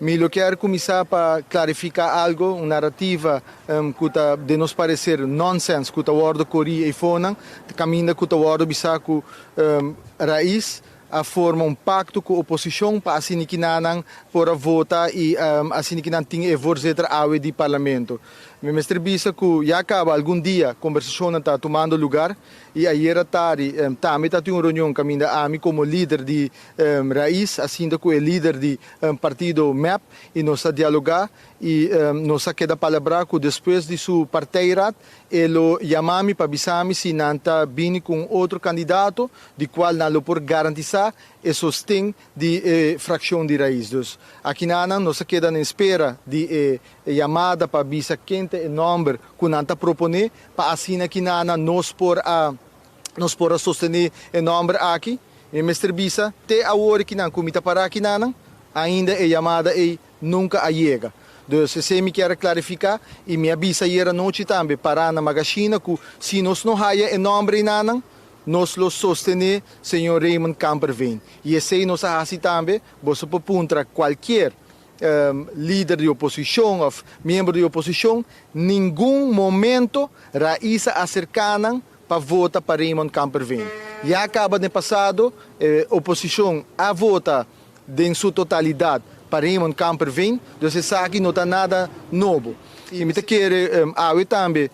Mi lo kier cuminsa pa clarifica algo, un narrativa cu ta di nos parecer nonsense cu ta wordo cori eyfonan, caminda cu ta wordo bisa cu Raiz a forma un pacto cu oposicion pa asina kinanan por a vota y asina kinan tin e voorzitter awe di parlamento. Mi mester bisa cu ya caba algun dia conversacionnan ta tumando lugar y ayera tardi tambe ta tin un reunion caminda ami como lider di Raiz a sinta cu e lider di partido MEP y nos a dialoga y nos a keda palabra cu despues di su partijraad e lo yama mi pa bisa mi si nan ta bini cu un otro candidato di cual nan lo por garantisa e sosten di e fraccion di Raiz. Dus akinanan nos a keda na espera di e yamada pa bisa ken ta e nomber cu nan ta propone pa asina kinanan nos por a sostene e nomber aki. Mi mester bisa, te awor kinan cu mi ta para kinanan, ainda e yamada ei nunca a yega. Dus esey mi kier clarifica y mi a bisa ayera nochi tambe para na Magashina cu si nos no haya e nomber eynan, nos lo sostene señor Raymond Kamperveen. Y esey nos a haci tambe, bo por puntra cualkier lider di oposicion of miembro di oposicion, ningun momento Raiz a acerca nan pa vota pa Raymond Kamperveen. Ya caba den pasado, oposicion a vota den su totalidad pa Raymond Kamperveen, dus esaki no ta nada nobo. Y mi ta kere awe tambe,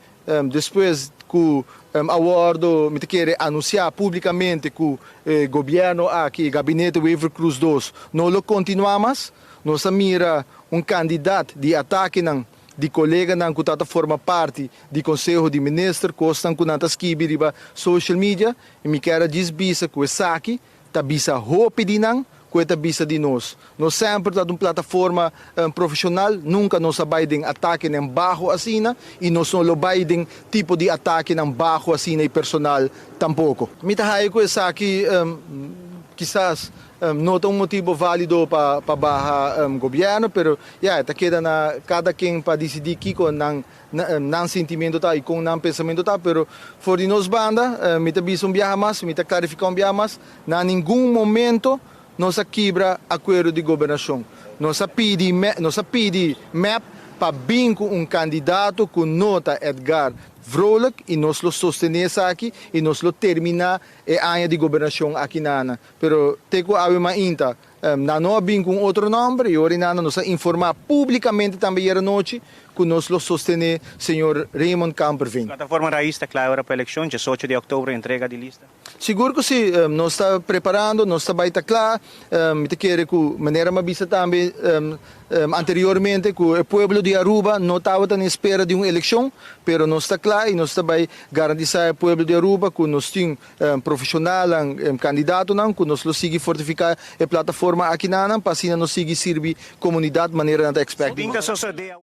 despues cu a wordo, mi ta kere anuncia publicamente cu gobierno aki, gabinete Wever Croes 2, no lo continua mas, nos a mira un cantidad di atakenan di coleganan cu ta forma parti di Conseho di Minister, cosnan cu nan ta skibi riba social media, y mi kier bisa cu esaki, ta bisa hopi di nan, cu ta bisa di nos. Nos semper ta un plataforma profesional, nunca nos a bay den atakenan baho asina, y nos no lo bay den tipo di atakenan baho asina y personal tampoco. Mi ta haya cu esaki kisas no ta un motibo valido pa baha gobierno, pero ya, ta keda na cada ken pa dicidi kico nan sentimento ta y con nan pensamento ta, pero for di nos banda, mi ta bisa un biaha mas, mi ta clarifica un biaha mas, na ningun momento nos a kibra acuerdo di gobernacion. Nos a pidi MEP pa bin cu un candidato cu no ta Edgar Vrolijk y nos lo sostene esaki y nos lo termina e aña di gobernacion aki nana. Pero te cu awe mainta, nan no a bin cu otro nomber y ora nana nos a informa publicamente tambe ayera nochi cu nos lo sostene señor Raymond Kamperveen. Plataforma Raiz ta cla pa eleccion, 18 di october, entrega di lista. Sigur cu si, nos ta preparando, nos ta bay ta cla, mi ta kere cu manera m'a bisa tambe anteriormente cu e pueblo di Aruba no tabata na espera di un eleccion, pero nos ta cla y nos ta bay garantisa e pueblo di Aruba cu nos tin profesional, candidatonan, cu nos lo sigui fortifica e plataforma aki nan, pa asina nos sigui sirbi comunidad manera nan ta expect. Binta sosode.